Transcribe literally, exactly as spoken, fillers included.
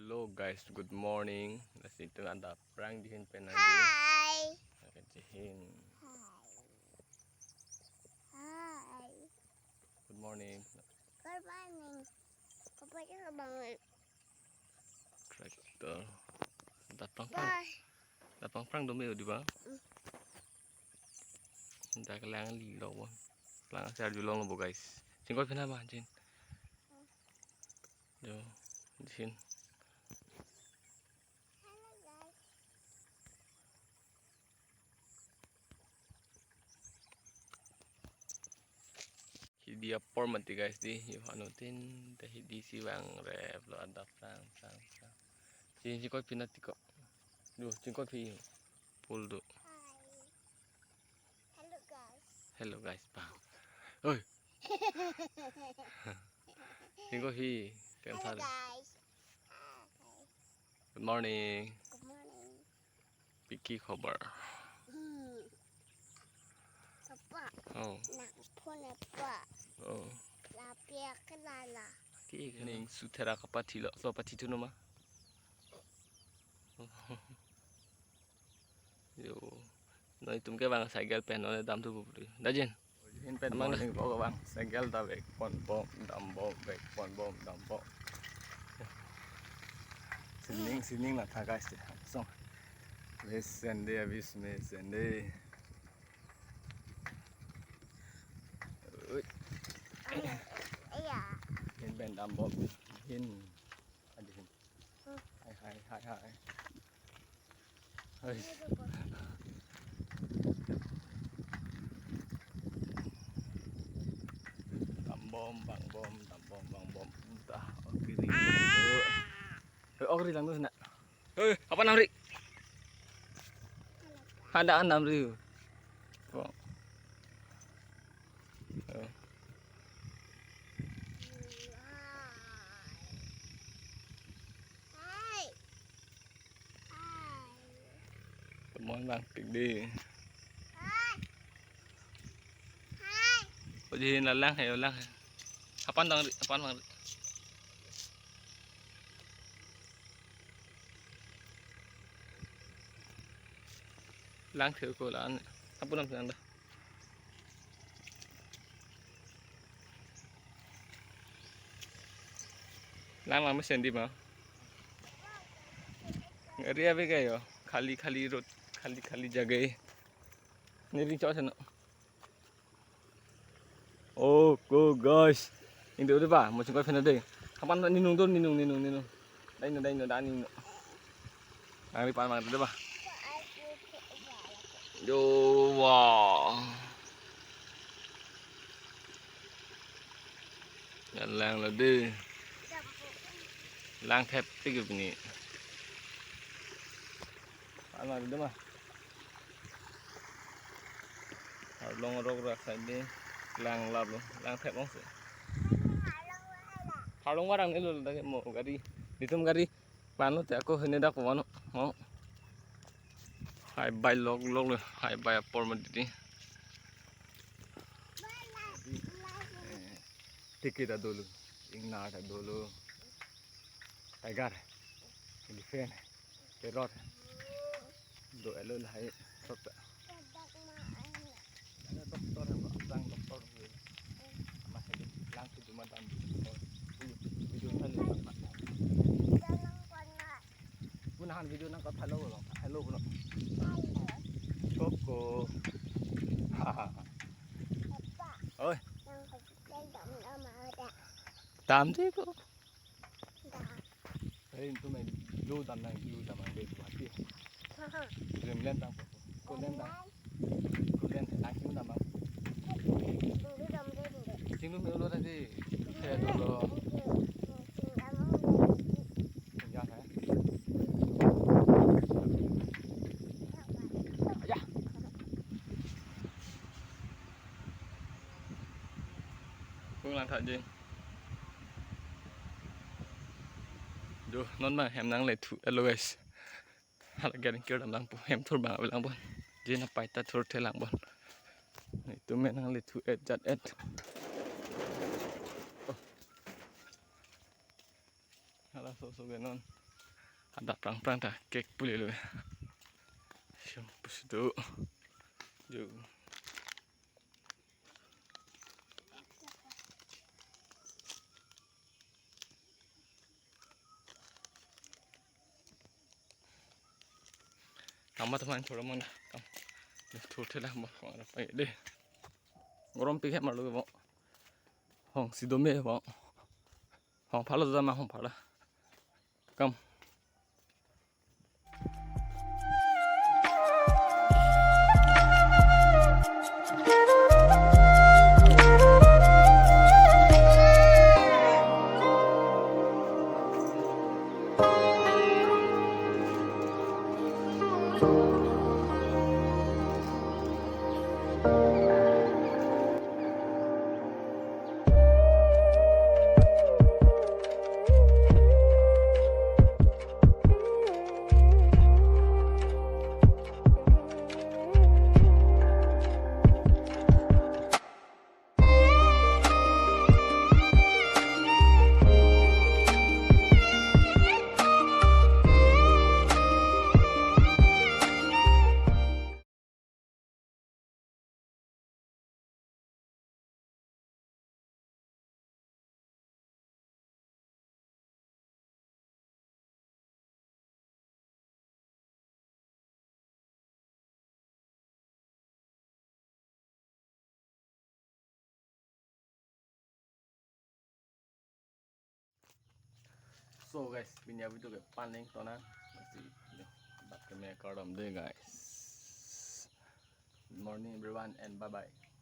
Hello guys, good morning. Lasi itum adap prang dihin pen nang di. Hi. Oke, dihin. Hi. Hi. Good morning. Good morning. Kapag ka bang. Tractor. Adap prang prang. Bye. Adap prang prang dome odi ba? Mm. Dak lang li lo bo. Lang asar julong lo bo guys. Chingkoi pina ba, Jin. Yo, dihin. Hello guys. Hidi apor mati guys di, yo anu tin, ta hidi si vang rep lo adap prang prang prang. Jin chingkoi pina tiko. Yo, chingkoi pi. Pul do. Hi. Hello guys. Hello guys, bang. Oi. Chingkoi pi, pen Hello sar. Guys. Hi. Good morning. Good morning. Piki khobar. Hmm. Papa. Oh. Nang phone apa? Oh. Lapia kelala. Ki ning suthera kapathi lo, so pathi thu noma. Yo. Noi tum ke bang cycle pen noi dam thu pupri. Dajin. Hin pen Amang morning bo bang cycle ta bek pon bom dam bom bek pon bom dam bom. Sining sining la thakai se song. Wes sende abis me sende. Ui. Iya. Hin pen dam bom hin. Adi hin. Hai, hai, hai, hai. Hai. Dam bom, bang bom, dam bom, bang bom. Entah, oke, ring. Eh, oke, ring, nak. Eh, apa namri? Ada enam ribu. Oh. Eh. Hi. Hi. Teman bang, tik di. Hi. Hi. Oji hin lalang hai, lalang hai. Apan dang, apan bang. Lang thir ko lan. Apunam lang dah. Lang lang mesen di ma. Ngari ave kayo. Khali khali road, khali khali jaga. Neri chok sana. Oh, go guys. Indo de ba, mo chingkoi phen de. Kapan ninung dor ninung ninung ninung. Dai no dai no dai ninung. Nang ri pan mang de ba. Yo wa. Yan lang lo de. Lang thep tik ni. Pan mang de ma. Arlong rok rak side de lang lap lo, lang thep ong se. Arlong warang ni lo lake mo gari, nitum gari, pano te ako hene dak pano, mo. Hai bai lok lok lo, hai bai apor ma didi. Ticket adolo, ingnar adolo, tiger, elephant. Teror. Do elo lahai sota. Ada doktor yang abang doktor. Masih lang ke cuma dan doktor. Video, video tadi apa? Gunahan video nang kau hello lo. Hello lo. Koko. Haha. Oi. Tam deh ko. Hey, itu main blue dam nang blue dam nang deh Guwahati. Dreamland tang po. Ecoland tang. Ecoland tang kim dam bang. Singdum me ulo tadi. Saya dulu. Ya, ya. Ayah. Kung lang tha je. Jo, non ma hem nang le thu elo guys. Hala garing kir dam lang po, hem thur bang lang po. Je na paita thur the lang po. Itum me nang le thu et jat et. Oh. Hala so so ke non. Ada prang prang ta kek puli lo. Siang pusi do. Jo. Tama teman thora mang dah. Kam. Thur thela mo. Deh. Gorom pik he marlo bo. Hong si dome bo. Hong phala jama hong phala. Kam. So guys, pini a-video ke paning tona. Masi, yo, bat keme kardom de guys. Good morning everyone and bye bye.